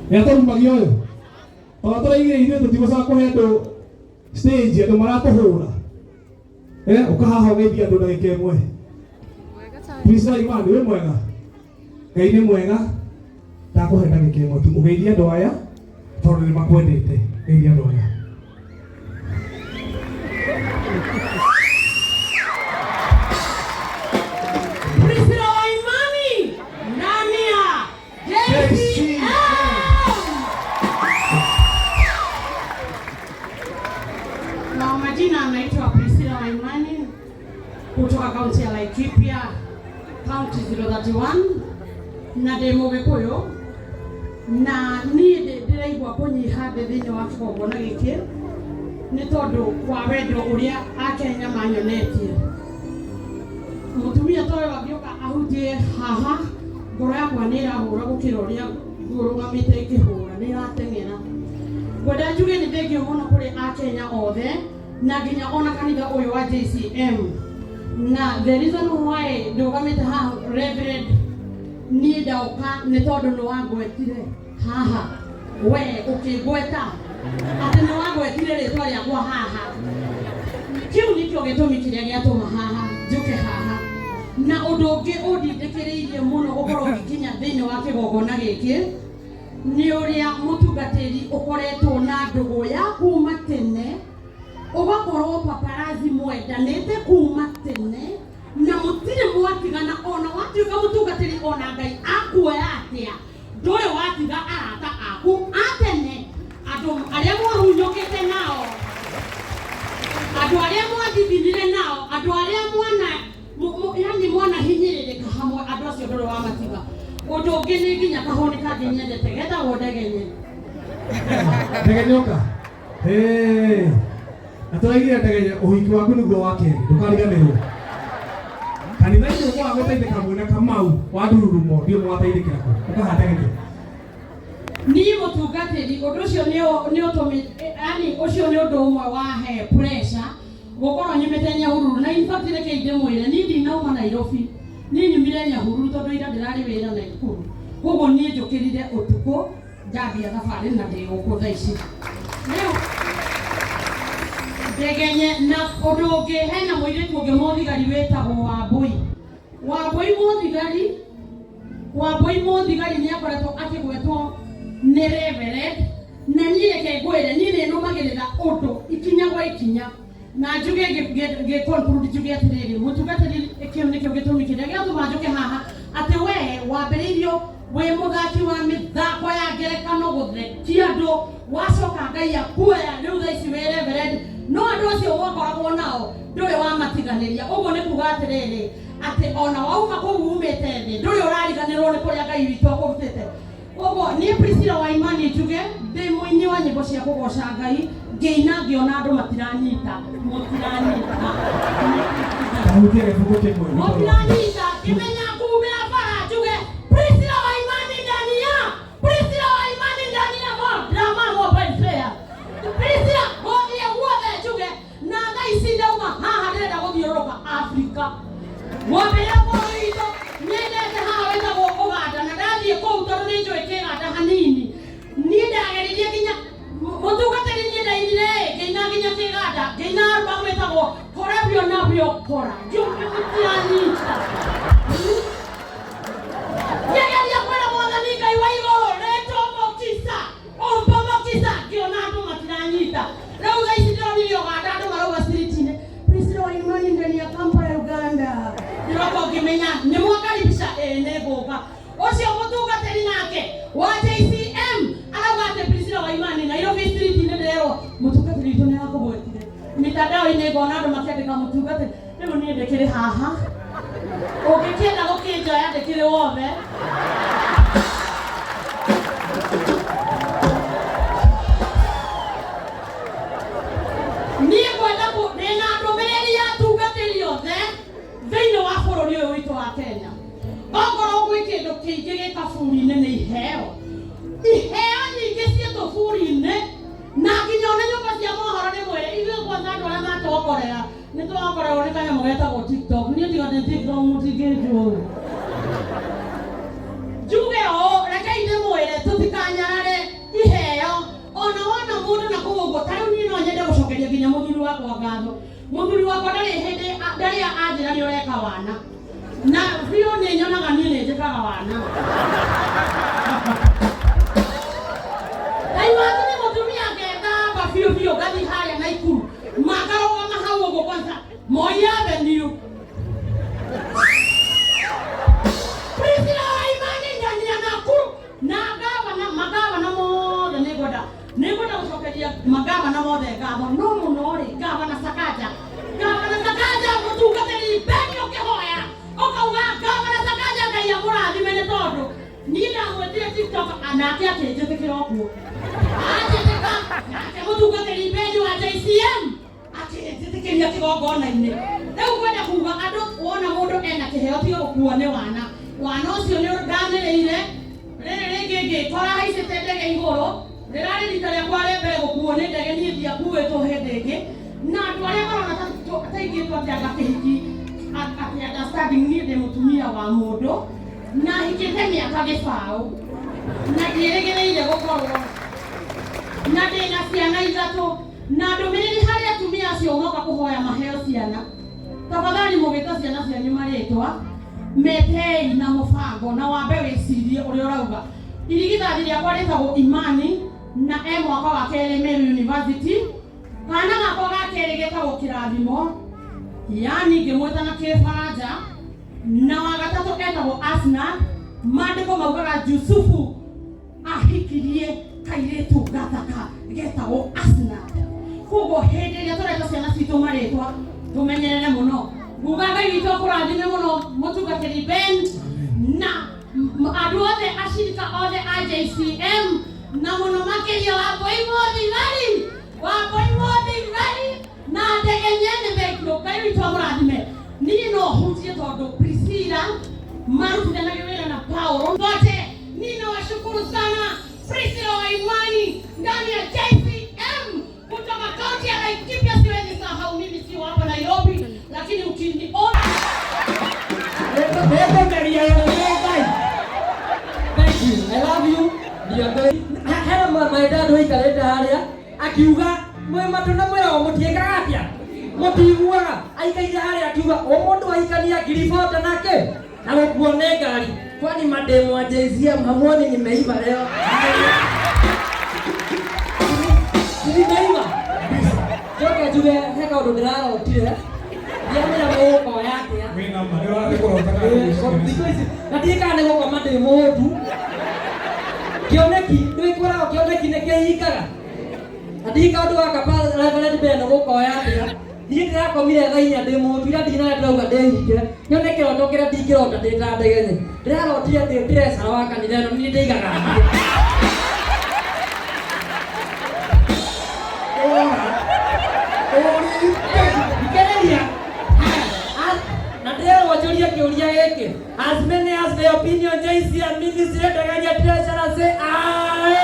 Nĩ atũrumagia ũyũ. Tondũ tũraigire ithuĩ tũtigũcoka kũhe andũ stage andũ maratũhũra. Eh, ũka haha ũgeithie andũ ndagĩka ĩmwe. Priscilla Imani, wĩ mwega? Ngai nĩ mwega. Ndakũhe ndagĩka ĩmwe tu ũgeithie andũ aya tondũ nĩ makwendete. Geithia andũ aya. Priscilla wa imani ndani ya JCM. Kwa majina anaitwa Priscilla wa imani kutoka kaunti ya Laikipia, kaunti 031 na ndĩ Mũgĩkũyũ na niĩ ndĩraigua kũnyiha ndĩ thĩinĩ wa kĩgongona gĩkĩ nĩ tondũ wa wendo ũrĩa akenya manyonetie. Mũtumia ta ũyũ angĩũka ahutie haha, ngoro yakwa nĩ ĩrahũra gũkĩra ũrĩa ngũrũgamĩte ĩkĩhũra, nĩ ĩrateng'era. Ngwenda njuge nĩ thengiũ mũno kũrĩ akenya othe na nginya ona kanitha ũyũ wa JCM. Na the reason why ndũgamĩte haha Reverend niĩ ndoka nĩ tondũ nĩ wangwetire haha we ũkĩngweta atĩ nĩ wangwetire rĩtwa rĩakwa haha kĩu nĩkĩo gĩtũmi kĩrĩa gĩatũma haha njũke haha na ũndũ ũngĩ ũndindĩkĩrĩirie mũno gũkorwo ngĩkinya thĩinĩ wa kĩgongona gĩkĩ nĩ ũrĩa mũtungatĩri ũkoretwo na ndũgũ ya kuma tene ũgakorwo paparazzi mwendanĩte kuma tene na mũtirĩ mwatigana ona watuĩka mũtungatĩri ona Ngai akuoya atĩa ndũrĩ watiga arata aku a tene andũ arĩa mwahunyũkĩte nao andũ arĩa mwathithinire nao andũ arĩa mwana yani mwanahinyĩrĩrĩka hamwe andũ acio ndũrĩ wamatiga ũndũ ũngĩ nĩ nginya kahũni kangĩ nyendete getagwo ndegenye. Ndegenyoka. Hey. Na tũraigire ndegenye ũhiki waku nĩguo wa kerĩ ndũkariganĩrwo. Kanitha-inĩ ũkwaga gũteithĩka mwĩna Kamau wa ndururumo ndiũ mũgateithĩkĩra kũ. Ũkaha ndegenye. Niĩ mũtungatĩri ũndũ ũcio nĩ ũtũmĩte yani ũcio nĩ ũndũ ũmwe wahe pressure gũkorwo nyumĩte Nyahururu na in fact reke ndĩmwĩre niĩ ndinauma Nairobi niĩ nyumire Nyahururu tondũ ira ndĩrarĩ wĩra Naikuru koguo niĩ njũkĩrire ũtukũ ndambia thabarĩ na ndĩ gũkũ thaa ici rĩu ndegenye na ũndũ ũngĩ hena mũirĩtu ũngĩ mũthigari wĩtagwo Wambũi. Wambũi mũthigari Wambũi mũthigari nĩ akoretwo akĩgwetwo nĩ Reverend na niĩ reke ngwĩre niĩ nĩ nũmagĩrĩra ũndũ ikinya gwa ikinya na njuge ngĩ conclude njuge atĩrĩrĩ mũtungatĩri kĩu nĩkĩo gĩtũmi kĩrĩa gĩatũma njũke haha atĩ we wambĩrĩirio wĩ mũthaki wa mĩthako ya ngerekano gũthekia andũ wacoka Ngai akuoya rĩu thaa ici wĩ Reverend no andũ acio wakoragwo nao ndũrĩ wamatiganĩria ũguo nĩ kuga atĩrĩrĩ atĩ ona wauma kũu umĩte thĩ ndũrĩ ũrariganĩrwo nĩ kũrĩa Ngai witũ akũrutĩte koguo niĩ Priscilla wa Imani njuge ndĩ mũini wa nyĩmbo cia kũgoca Ngai ngĩina ngĩona andũ matiranyita mũtiranyita. Ahutie gĩbũgũ kĩmwe. Mũtiranyita ngĩmenya kumĩra bara njuge Priscilla wa Imani ndani ya Priscilla wa Imani ndani ya mo drama mobile player Priscilla gũthiĩ guothe njuge na thaa ici ndauma haha ndĩrenda gũthiũrũrũka Afrika mwambĩrĩra bũrũri witũ nyendete haha wĩtagwo Ũganda na ndathiĩ kũu tondũ nĩ njũĩ kĩganda hanini niĩ ndageririe nginya mũtungatĩri niĩ ndainire ngĩina nginya kĩganda ngĩina album ĩtagwo kora vyo kora ngiuga mũtiranyita ngĩgeria kwĩra mwathani Ngai wa igũrũ rĩtwo mũkisa ũmpomokisa ngĩona andũ matiranyita rĩu thaa ici ndĩronire Uganda andũ marauga street-inĩ Priscilla wa Imani ndani ya Kampala Uganda ndĩroka ũngĩmenya nĩ mwakaribisha ĩĩ nĩ ngũka ũcio mũtungatĩri nake wa JCM arauga atĩ Priscilla wa Imani Nairobi street-inĩ ndĩrerwo mũtungatĩri witũ nĩ arakũgwetire mitandao-inĩ ngona andũ makĩandĩka mũtungatĩri rĩu niĩ ndĩkĩrĩ haha ũngĩkĩenda gũkĩnjoya ndĩkĩrĩ wothe niĩ ngwenda ndĩna ndũmĩrĩri ya atungatĩri othe thĩinĩ wa bũrũri ũyũ witũ wa Kenya okorwo gwĩ kĩndũ kĩingĩ gĩ kaburi-inĩ nĩ iheo iheo nyingĩ ciĩ tũburi-inĩ na nginya ona nyũmba cia mohoro nĩ mwĩre ithuĩ kwanza andũ arĩa matuokorera nĩ twakorerwo nĩ kanyamũ getagwo TikTok niĩ tiga nĩ TikTok mũtingĩnjũĩ njuge ũũ rekei ndĩmwĩre tũtikanyarare. nginya mũthuri wakwa ngatho. Mũthuri wakwa ndarĩ hĩndĩ ndarĩ anjĩra nĩ ũreka wana, na biũ nĩ nyonaga niĩ nĩ njĩkaga wana. Ngai waku nĩ mũtumia ngethamba biũ biũ, ngathiĩ harĩa Naikuru makarũgama hau ũguo kwanza Moi Avenue. Priscilla wa Imani ndani ya Nakuru na gavana, magavana mothe nĩngwenda gũcokeria magavana mothe ngatho, no mũno rĩ gavana Sakaja, gavana Sakaja, mũtungatĩri Beni, ũkĩhoya ũkauga gavana Sakaja Ngai amũrathime, nĩ tondũ niĩ ndamwĩtire TikTok nake akĩnjĩtĩkĩra ũguo anjĩtĩka, nake mũtungatĩri Beni wa JCM akĩnjĩtĩkĩria kĩgongona-inĩ. Rĩu ngwenda kuga andũ, wona mũndũ ena kĩheo tiga gũkua nĩ wana. Wana ũcio nĩ ndanĩrĩire rĩrĩ rĩngĩ ngĩkora haicĩte ndege igũrũ, rĩrarĩ rita rĩakwa rĩa mbere gũkuo nĩ ndege. Niĩ ndiakuĩtwo hĩndĩ ĩngĩ, na andũ arĩa marona ta ingĩtwo atĩ kĩhiki atĩ understanding, niĩ ndĩ mũtumia wa mũndũ na hikĩte mĩaka gĩbaũ na ndiĩrĩgĩrĩire gũkorwo na ndĩna ciana ithatũ. Na ndũmĩrĩri harĩ atumia acio moka kũhoya maheo ciana, tafadhali mũgĩta ciana cianyu marĩtwa, metei na mũbango na wambe wĩcirie ũrĩa ũrauga. Irigithathi rĩakwa rĩtagwo Imani na e mwaka wa kerĩ Meru University. Kana gakwa ga kerĩ getagwo Kĩrathimo, yani ngĩmwĩta na Kĩbaranja, na wa gatatũ etagwo Asna. Maandĩko maugaga Jusufu ahikirie kairĩtu gathaka getagwo Asna. Koguo hĩndĩ ĩrĩa tũreta ciana citũ marĩtwa, tũmenyerere mũno. Nguga Ngai witũ akũrathime mũno, mũtungatĩri Ben, na andũ othe acirika othe a JCM, na mũno makĩria Wambui Mũthigari, Wambui Mũthigari na ndege nyene. Thengio, Ngai witũ amũrathime. Niĩ no hunjie tondũ Priscilla marutithanagia wĩra na Paulo wote. Ninawashukuru sana Priscilla wa Imani ndani ya JCM kutoka kaunti ya Laikipia. Siwezi sahau, mimi sio hapa Nairobi, lakini ukiniona Nĩngũmeria yothe Ngai. Thank you. I love you. Dear God. Hena my dad waikarĩte harĩa akiuga mwĩ matũ na mwĩragwo mũtiĩkaga atĩa, mũtiiguaga. Aikaire harĩa akiuga o mũndũ aikania ngiri 40 nake na gũkuo nĩ ngari. Kwani mademu wa JCM hamuoni nimeiva leo? Nimeiva. Njoke njuge he kaũndũ ndĩrarotire, ndiamenya mũgũkoya atĩa. Wĩna ma nĩ ũrathiĩ kũrota kana Thikũ ici na ndiĩ kana nĩ gũkoma ndĩ mũhũtu. Kĩoneki nĩwĩkwĩragwo kĩoneki nĩ kĩhingaga, na ndiĩ kaũndũ gaka Reverend Ben gũkoya atĩa. Niĩ ndĩrakomire thaa 4 ndĩ mũhũtu, ira ndinarĩa, ndĩrauga ndĩhinge nyone kĩroto kĩrĩa ndingĩrota ndĩ ta ndegenye. Ndĩrarotire ndĩ treasurer wa kanitha ĩno, niĩ ndĩigaga mbia. Thikĩrĩria. Na ndĩrerwo njũrie kĩũria gĩkĩ: as many as the opinion JCM ministry ndegenye treasurer, say aye.